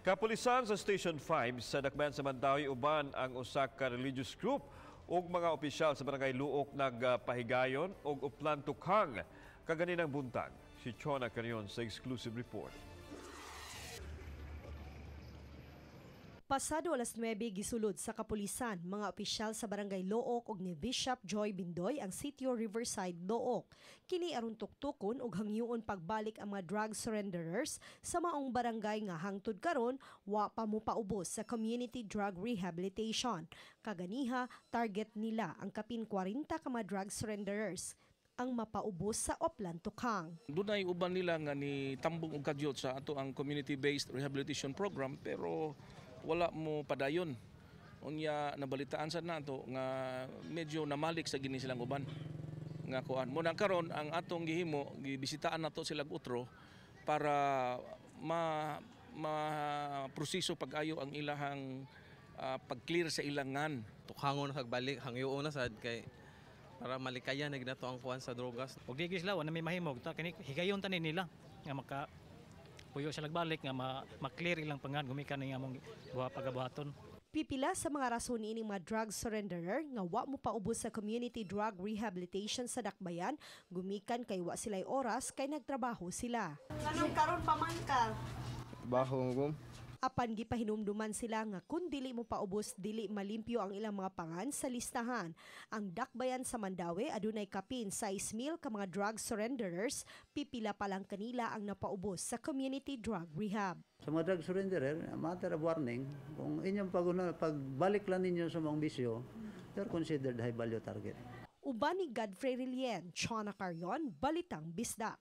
Kapulisan sa Station 5 sa Dakbayan sa Mandaue uban ang usa ka religious group ug mga opisyal sa Barangay Looc nagpahigayon og Oplan Tokhang kaganinang buntag. Si Chona Carion sa exclusive report. Pasado alas 9, gisulod sa kapulisan, mga opisyal sa Barangay Looc og ni Bishop Joy Bindoy ang Sitio Riverside, Looc. Kini aron tuktukon og hangyoon pagbalik ang mga drug surrenderers sa maong barangay nga hangtod karon wa pa mo paubos sa community drug rehabilitation. Kaganiha, target nila ang kapin 40 ka mga drug surrenderers ang mapaubos sa Oplan Tokhang. Dunay uban nila nga ni tambong og kadyot sa ato ang community-based rehabilitation program, pero wala mo padayon. Unya nabalitaan sa nato nga medyo namalik sa gini silang uban nga kuan. Muna karon ang atong gihimo, gibisitaan nato sila utro para ma ma proseso pag-ayo ang ilahang pag-clear sa ilangan. Tukhangon na balik, hangyoon na sad kay para malikayan na ginato ang kuan sa drogas. Og di sila wala may mahimog ta kini higayon tani nila nga maka puyo sila balik nga ma-clear ilang pangan gumikan ning among buha pagabuhaton. Pipila sa mga rason niining mga drug surrenderer nga wa mo paubos sa community drug rehabilitation sa Dakbayan, gumikan kay wa sila'y oras kay nagtrabaho sila. Anong karon pa man ka? Trabaho ko. Apan gipahinumduman sila nga kung dili mo paubos, dili malimpyo ang ilang mga pangan sa listahan. Ang Dakbayan sa Mandaue adunay kapin 6,000 ka mga drug surrenderers, pipila pa lang kanila ang napaubos sa community drug rehab. Sa mga drug surrenderer, a matter of warning, kung inyong pagbalik lang ninyo sa mga bisyo, they're considered high value target. Uban ni Godfrey Relien, Chona Carion, Balitang Bisdak.